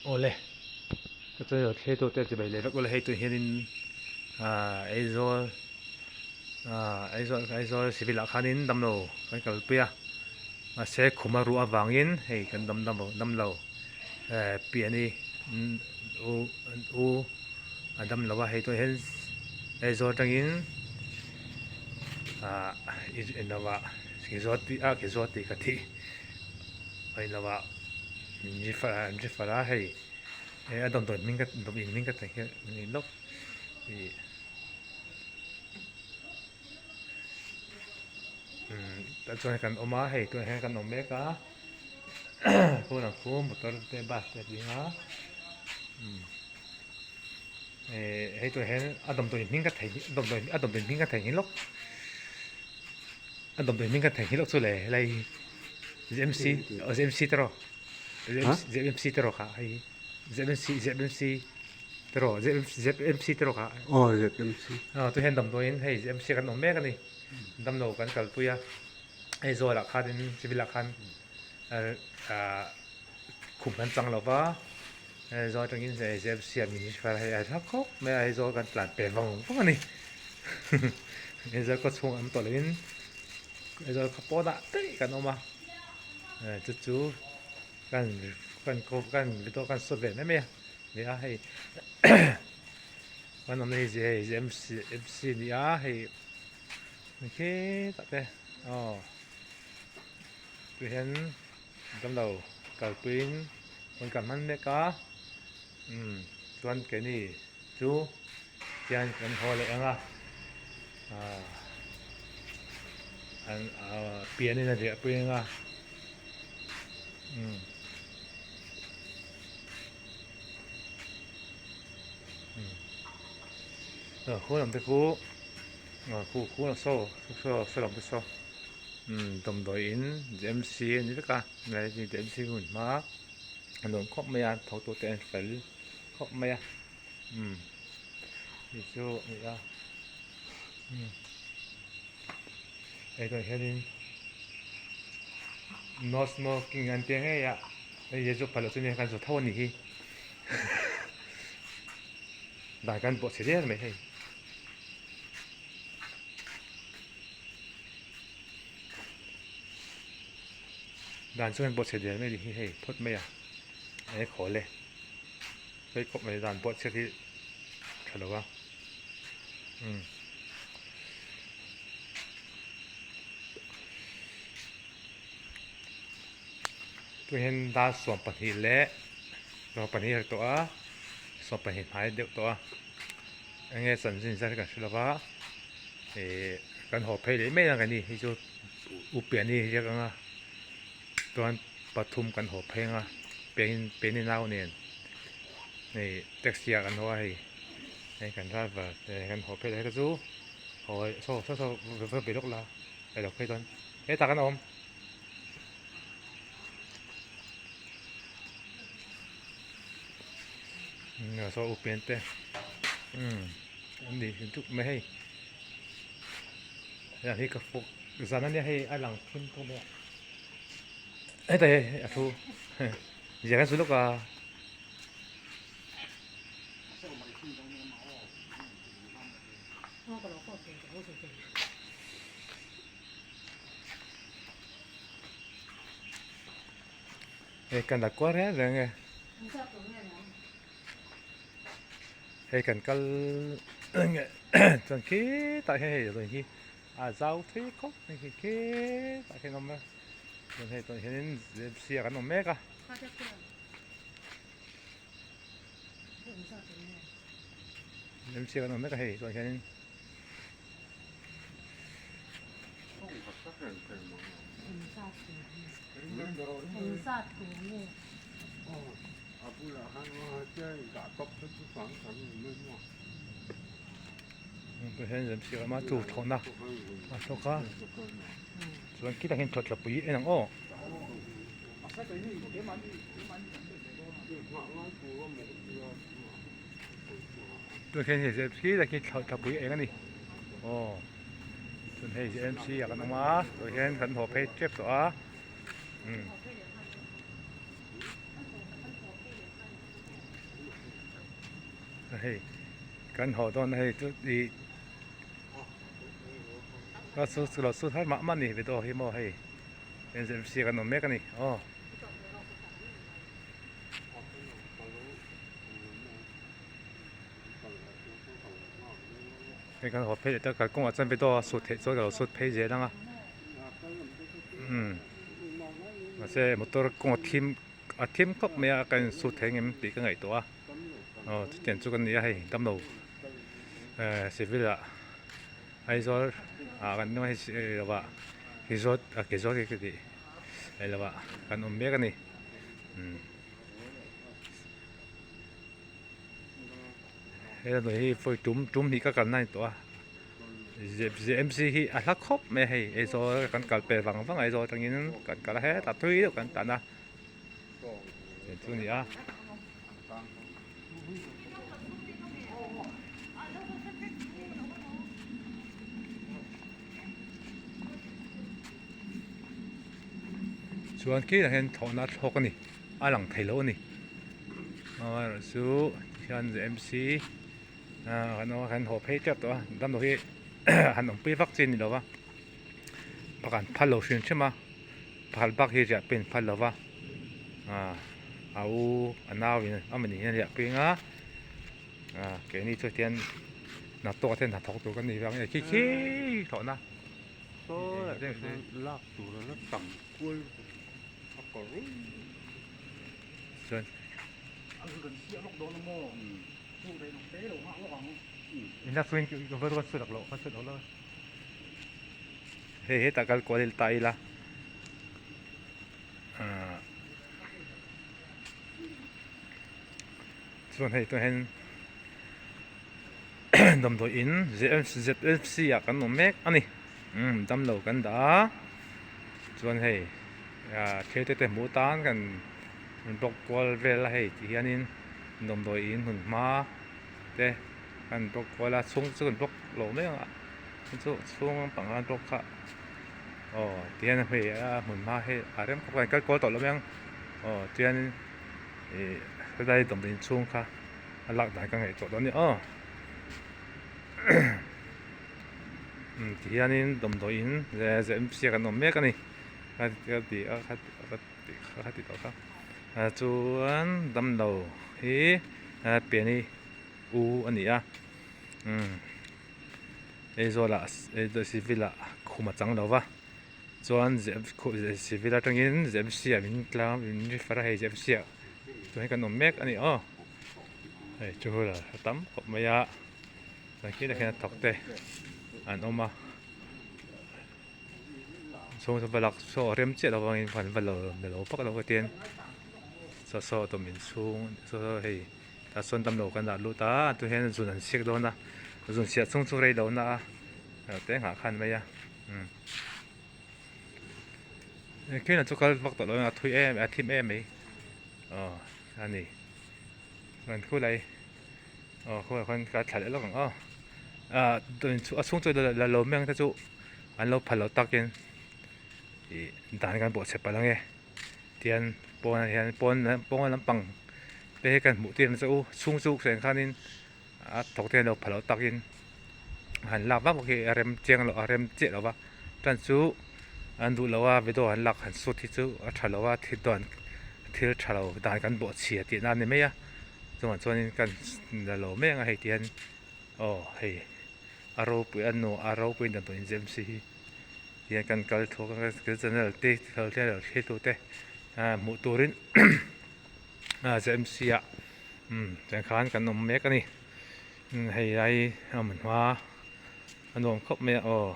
Awle ka chuan lo thlir tute chibai leh vek ula hei tun hianin ahh Aizawl ahh Aizawl Aizawl civil ah khanin damlo kan kalpui a mahse khum a ruah avangin hei kan dam damlo eh piani u u a damlo a hei tunah hian Aizawl atangin ahh englo ah Kezuat tih ka thih englo ah. An refer a hei a damdawi hming ka damdawi hming ka theihnghilh ni lawk ih umm tah chuan kan awm a hei tunah hian kan awm mek a phone ang khu motor te bus te a ding a umm eh hei tunah hian a damdawi hming ka theihnghilh damdawi a damdawi hming ka theihnghilh lawk. A damdawi hming ka theihnghilh loh chu le helai hi ZMC aw ZMC te rawh ZMC te rawh kha hei hi ZMC ZMC te rawh ZMC te rawh kha aw ZMC aw tu hian damdawiin hei ZMC kan awm mek a ni damlo kan kalpui a hei Zawlah khanin civil ah khan ah khum kan chang lo va Aizawl atangin ZMC ah min refer hei a hla khawp mai a Aizawl kan tlan pe vang vang a ni Aizawl khaw chhung awm tawh loin Aizawl khaw pawnah daih kan awm a chu chu kan kan kan video kan sawi ve mai mai a ni a hei kan awmna hi hei ZMC MC a ni a hei khitah te aw tihian damlo kalpuiin rawn kal hman mek a umm chuan keini chu hian kan haw leh ang a ahh an ahh pian in a riah pui ang a umm umm khu lam te khu khu khu saw saw saw lam te saw. Umm damdawiin JMC a ni vek a JMC hun hma a nuam khawp mai a tho tur te an fel khawp mai a umm hei chu a ni a umm hei tunah hianin no smoking an tia ngei a hei hi chu phal loh chu nia kan zawt tho a nih hi dan kan pawh chhe der mai hei. Dan chuan pawh chhe der mai hi hei phawt mai a e khawl e hei khawp mai dan pawh chhiat hi tha lo a umm tunah hian dar 12 leh 12 a ri tawh a 12 hnai deuh tawh a enge chanchin zar hi kan hre lo va ihh kan haw phei leh mai ang ka ni hei chu u piani riak anga chuan pathum kan haw phei anga pian piani nau nen hei taxi ah kan haw a hei hei kan driver te kan haw phei leh hei te chu haw saw saw saw va be lawk la a lo phei dawn hetah kan awm. Saw u pian te umm an ni tuk mai hei heng hi ka fuk zan ania hei a lang thim tawh mai a heta hei a thu ziah kan su lawk a. Hei kan la kual reng reng e hei kan kal chuan khitah hian hei ruih hi a zau thui khawp mai khi khitah khian a awm a chuan hei tunah hianin zmc ah kan awm mek a. Zmc ah kan awm mek a hei tunah hianin. Chu thlawhna a thlawk a chuan khitah khian chawt tlapui en ang aw. Tunah hian hei zep khi khi thlapui eng a ni aw chuan hei zmc ah kan awm a tawh hian kan haw phei tep tawh a umm. Hei kan haw dawn a hei chu ih ka su lo su thar mah mah a ni video hi maw hei NZMC kan awm mek a ni aw. Hei kan haw phei leh ta kalkawngah chuan video a sut theih chuan ka lo sut phei zel ang a umm mahse motor kawng a thim a thim khawp mai a ka insut thei ngem tih ka ngaihtuah a aw chutiang chu ka ni a hei damlo ehh civil ah Aizawl ah kan awm a hei lovah resort ah resort hi ka tih hei lovah kan awm mek a ni umm. He hnuai hi vawi tum tum hnih ka kalna a ni tawh a Z_M_C hi a hla khawp mai a hei Aizawl kan kal pel vang vang a Aizawl atangin kan kal a hetah thui deuh kan tan a hei chu a ni a. Chuan khi ah hian thlawhna a thlawk a ni a lang thei lo a ni amaherawhchu hian Z_M_C ah kan awm a kan haw phei tep tawh a damlo hi han awmpui vak chi a ni lo va pakhat phal lo hrim hrim a pakhat bak hi riah pawh a inphal lo va ah a u a nau in a mahni hian riah pui anga ah keini chu tian hnathawk te hnathawk tur kan ni vang e khi khi thlawhna. Saw lak tur a la tam kual a kawr chuan hei hetah kal kual ta ila ahh chuan hei tunah hian damdawi in Z_F_C ah kan awm mek a ni umm damlo kan dah a chuan hei ah thil te te hmuh tan kan block kual vel a hei ti hianin damdawi in hmun hma te kan block kual a chhung chu kan block lo mai ang a chu chhung lampang an block kha aw tihian hei a hmun hma hei a rem khawp a kan kal kual tawh lo mai ang aw tihianin ih helai damdawi in chhung kha. A lak dan ka ngaihtuah dawn a ni aw umm ti hianin dawmdawiin Z_M_C ah kan awm mek a ni ka ti a ka ti tawh kha chuan damlo hi piani u a ni a umm Aizawl ah civil ah khum a chang lo va chuan civil atangin Z_M_C ah min tlang min refer a hei Z_M_C ah. Tunah hian kan awm mek a ni aw hei two wheeler a tam khawp mai a chuan khilaiah khian a thawk te an awm a chhung chu va lak saw a rem chiah lo avangin an va lo lo vak lo ka tian saw saw tawm inchhung saw saw hei tah sawn damlo kan dah lut a tunah hian zun an siak dawn a zun siah chhung chu rei lo na a te nghah khan mai a umm. Engkimah chu kal vak tawh lo a thui em a thim em mai aw a ni chuan khulai aw khulai khuan ka thla leh lawk ang aw ah a chhung chu la lo meng te chu an lo phal lo takin ih dan kan bawhchhe palh ang e tian pawnah hian pawn pawn lampang te hi kan hmuh tir ang che u chhung chu chen khanin a thawk te hian lo phal lo takin han lak vak vak hi a rem chiang loh a rem chiah lo va tan chu an duh lo a video han lak han sut hi chu a tha lo a thil dawn thil tha lo dan kan bawh chhia tih na a ni mai a chungah chuanin kan la lo mai ang a hei ti hian aw hei a ropui a nu a ropui damdawi in zem si hi tihian kan kal thuak a kan channel te thlir tu te hmuh turin Z_M_C ah. Umm chuan khan kan awm mek a ni hei lai a awm hma a nuam khawp mai a aw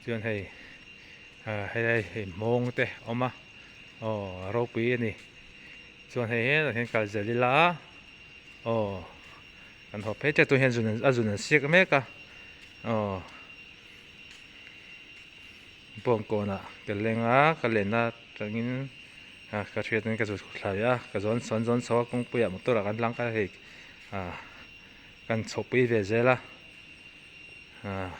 chuan hei ah helai hei hmawng te a awm a aw a ropui a ni chuan hei hetah hian kal zel ila aw kan haw phei tep tur hian zun a zun an siak mek a aw bawngkawnah ka leng a ka lenna atangin. Ah ka hriat in ka zut thlai a ka zawn sawn zawn chho a kawngpui ah motor ah kan hlang kal a hei ah kan chhohpui ve zel a ah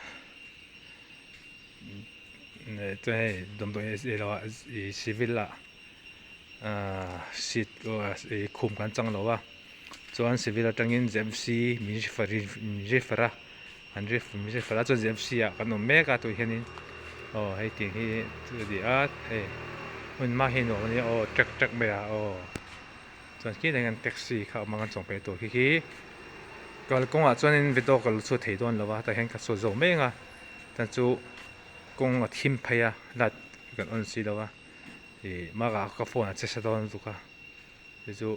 chuan hei damdawi ilo ah ih civil ah ah seat ih khum kan chang lo a. Chuan civil atangin ZMC min refer in min refer a an ref min refer a chuan ZMC ah kan awm mek a tui hianin aw hei tiang hi chu a ni a hei hmun hma hi nuam a nia aw trek trek mai a aw chuan khi hian taxi kha a awm ang a chuang phei tur khi khi kalkawngah chuanin video ka lo chhuah thei dawn lo a tah hian ka sawi zawk mai ang a chuan chu kawng a thim phei a light kan on si lo a ih bakah ka phone a che sa dawn lutuk a chu chu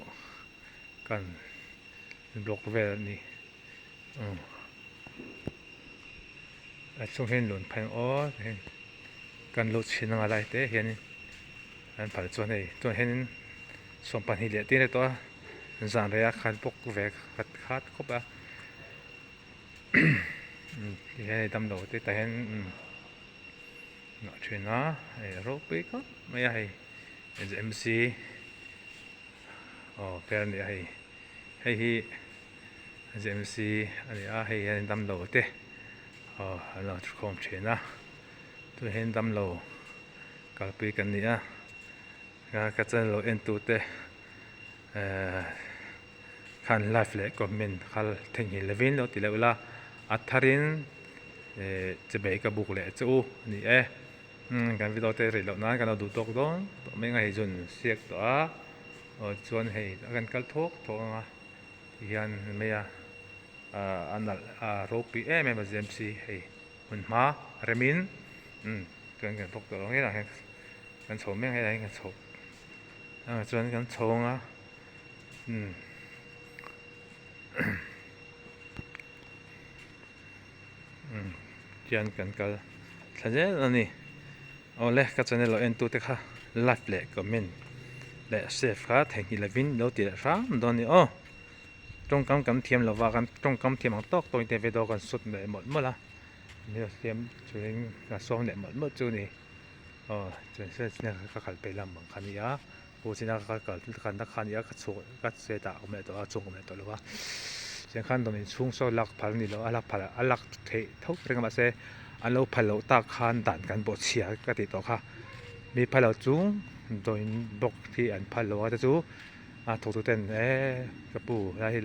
kan block vel a ni umm a chhung hian lun phei ang aw heng kan lut chhin anga lai te hianin an phal chuan hei tunah hianin 22 leh tir a ni tawh a zan rei a khan bawk ve khat khat khawp a tihian hei damlo te tah hian umm a then a hei ropui khawp mai a hei M C aw vel a ni a hei hei hi J M C a ni a hei hian damlo te aw an lo thukhawm thin a tunah hian damlo kalpui kan ni a ka channel lo en tu te ehh khan live leh comment kha theihnghilh lovin lo ti leuh ila a tharin ehh chawhmeh ka buk leh che u a ni e. Umm kan video te rih loh nan kan lo duh tawk dawn tawh mai ang a hei zun siak tawh a aw chuan hei a kan kal thawk thawk ang a tihian mai a ah a nalh a ropui em em a J M C hei hmun hma remin umm chuan kan bawk tawh lo ngei ah hian kan chho mek ang hei kan chho ah chuan kan chho ang a umm umm tihian kan kal thla zel a ni awle ka channel lo en tute kha like leh comment leh share kha theihnghilh lovin lo ti leh hram dawn a ni aw tawngkam kan thiam lova kan tawngkam thiam ang tawk tawk in te video kan sut leh mawlh mawlh a ni siam chuan ka sawm leh mawlh mawlh chu a ni aw chuan ka kal peih lam ang kha a ni a. Pu china ka kal kal na kha a ni a ka chhuak ka che tah a awm leh tawh a chhung a awm leh tawh lo a tiang khan dawmin chhung saw lak phal a ni lo a lak phal a lak theih tho reng a mahse an lo phal loh tak khan dan kan bawh chhia ka tih tawh kha mi phal lo chung dawin bawk hi an phal lo a te chu a thawk tu ten eee ka pu lai hi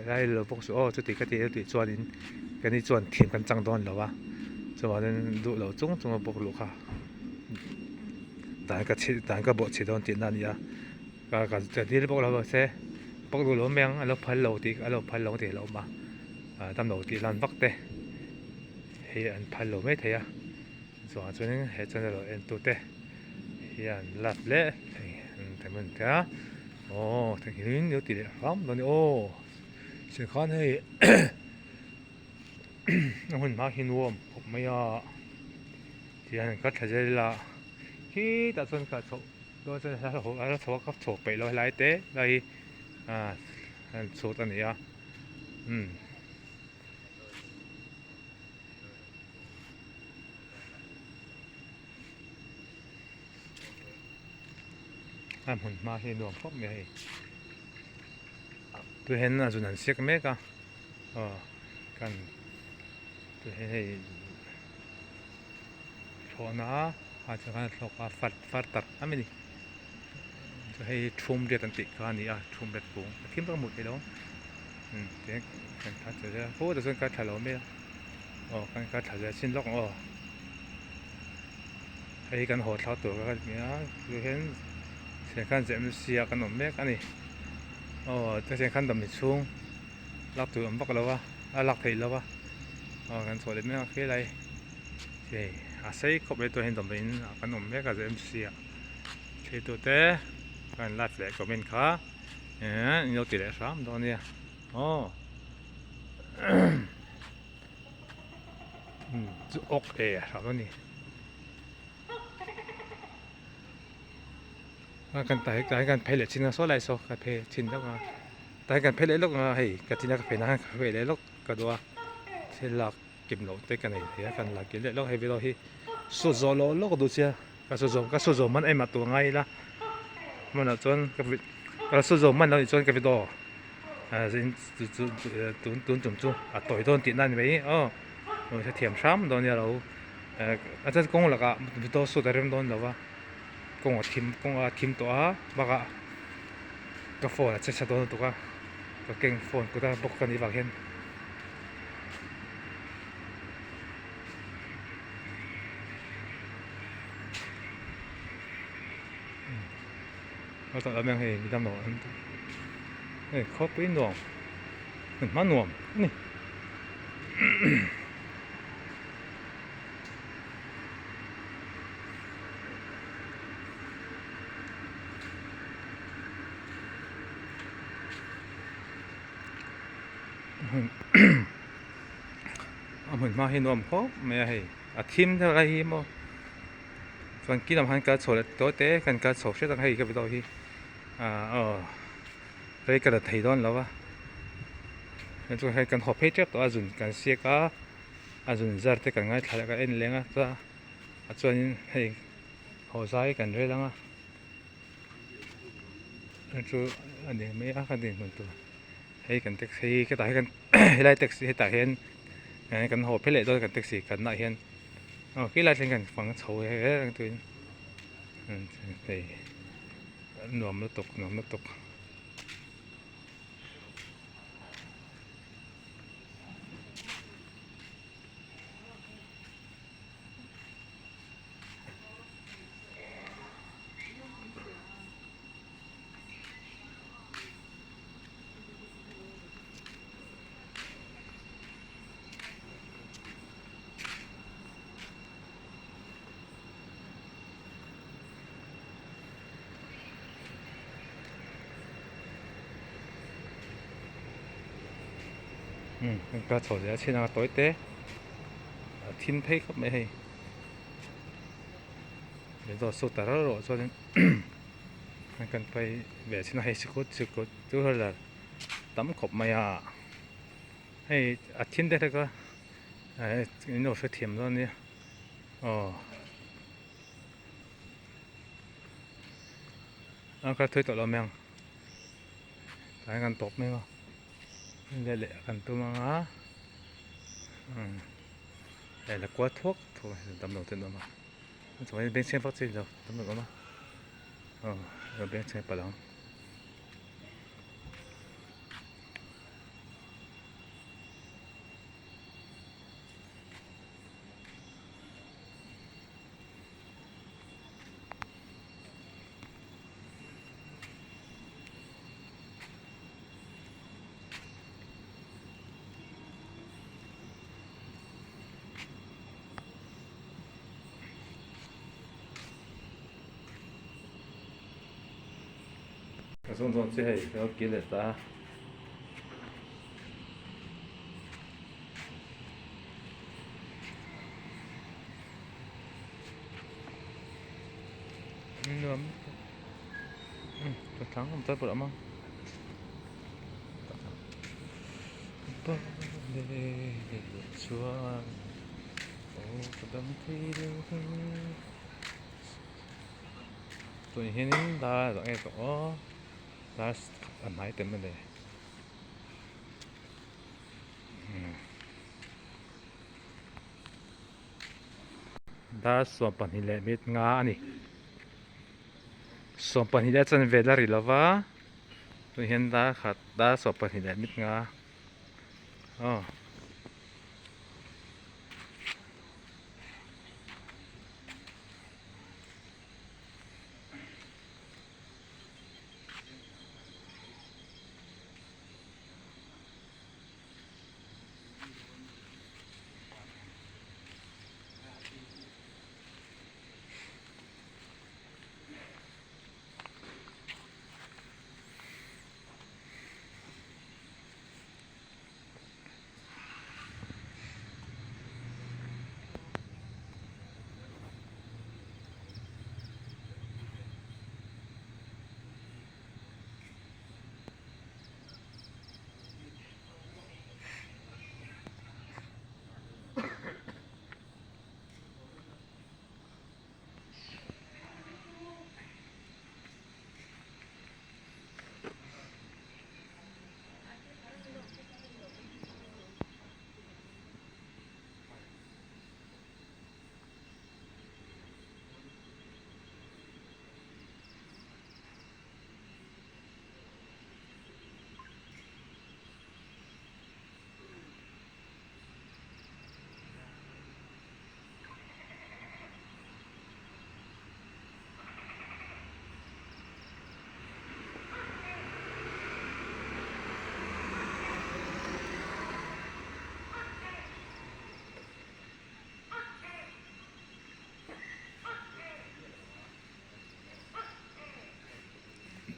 lai lo bawk suh aw chuti ka ti tih chuanin keini chuan thiam kan chang dawn lo a chuvangin duh lo chung chung a bawk luh kha. Dan ka chhi dan ka bawh chhi dawn tihna a ni a ka ka ka dil bawk lo mahse bawk duh lo mai ang a lo phal lo tih a lo phal lo tih a lo awm a ah damlo tih lan vak te hi an phal lo mai thei a chuvang chuanin he channel lo en tute hian love leh thei an thei hmun te a aw theihnghilh in lo ti leh hram dawn a ni aw sikhan hei a hun hma hi nuam khawp mai a. Tihian an kal thla zel ila khitah chuan kal chhoh dawn chuan a la chho a ka chho peih lo helai te lai hi ah an chhut a ni a umm. A hmun hma hi nuam khawp mai a hei tuihen a zun an siak mek a aw kan tuihen hei thlawhna a chuan khan a thlawk a far far tak am a ni chuan hei hi thum riat an tih kha a ni a thum riat kung a thim vak a hmuh theih loh ang umm tihian kan kha tha zel a khawtah chuan kha tha lo mai a aw kan kha tha zel chin lawk ang aw hei hi kan haw thlak tur kha a ni a tihian tihian khan zeh sia kan awm mek a ni aw tihian khan damdawi chhung lak tur awm vak lo a a lak theih lo a aw kan chhuah leh mek a khilai hei a sei khawp mai tawh hian damdawiin ah kan awm mek a zeh sia thlir te kan live leh comment kha ehh in lo ti leh hram dawn a nia aw chu awk e a hram a ni. A kan tah hian kan phei leh chin a saw lai saw ka phei chin lawk a tah hian kan phei leh lawk a hei ka china ka phei na khan ka phei leh lawk ka duh a thil lak kim loh te ka nei thei a kan la kim leh lawk hei video hi saw zawh lawk lawk duh sia ka saw zawh ka saw zawh hman em ah tur ngai ila hmanah chuan ka ka saw zawh hman lo nih chuan ka video tun tun tum chu a tawi dawn tihna a ni mai aw hrethiam hram dawn nia lo a chuan kawng lakah video shoot a rem dawn lo va. Kawng a thim kawng a thim tawh a bakah ka phone a che chhe dawn lutuk a. Ka keng phone kut a bawk ka nih vang hian. A tawh lam hei mi dang lo an hei khawpui nuam hmun hma nuam a ni. A hmun hma hi nuam khawp mai a hei a thim deuh lai hi maw chuan khi lamah hian kal chho leh tawh te kan kal chho hret ang hei ka video hi ah aw rei ka la thei dawn lo a chuan hei kan haw phei tep tawh a zun kan siak a a zun zar te kan ngaithla leh kan en leng a chuan a chuanin hei haw zai kan rel ang a. Chu a ni mai a ka dinhmun tur hei kan taxi hi hetah hian helai taxi hetah hian kan haw phei leh dawn kan taxi kalna ah hian aw khilai thleng kan fang chho reng tuin hei nuam lutuk nuam lutuk. Ka chho zel a chhin anga tawi te a thim phei khawp mai hei. Dawt saw ta rauh rauh chuanin kan phei ve chin a hei sikut sikut chu la tam khawp mai a hei a thim te kha in lo hrethiam dawn nia aw a kal thui tawh lo mai ang tlai kan tawp mai ang a leh kan tum ang a hei la kual thuak thuak a damlo te an awm a chuan bengchheng vak chi a ni lo damlo an awm a aw bengchheng palh ang. Ka zawn zawn che hei ka lo kir leh ta a. Nuam ka thlang awm ta pawh a awm ang. Chuan aw ka dam thei deuh tun hianin dar a nge tawh aw dar a hnai ta mai le dar 22 leh minute nga a ni 22 leh chanve la ri lova. Tun hian dar khat dar 22 leh mit nga aw.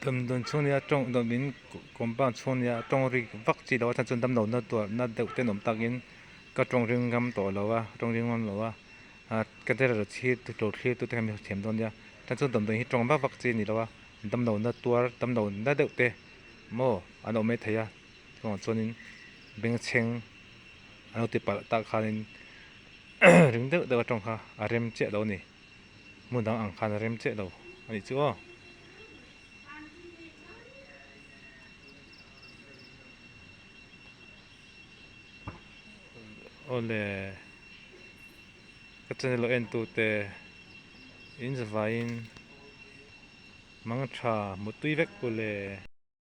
Damdawn chhung nia tawng damdawiin compound chhung nia tawng ri vak chi lo a chhan chuan damlo na tuar na deuh te an awm takin ka tawng ring ngam tawh lo a tawng ring ngam lo a ah ka tel thlir tu tur thlir tu te khan min hmu thiam dawn nia chhan chu damdawiin hi tawng vak vak chi a ni lo a damlo na tuar damlo na deuh te maw an awm mai thei a chuvang chuanin bengchheng an lo ti palh tak khanin ring deuh deuh atang kha a rem chiah lo a ni. Hmun dang ang khan a rem chiah lo a nih chu aw. Awle ka channel lo en tute in zavaiin mangtha mutui vek ule.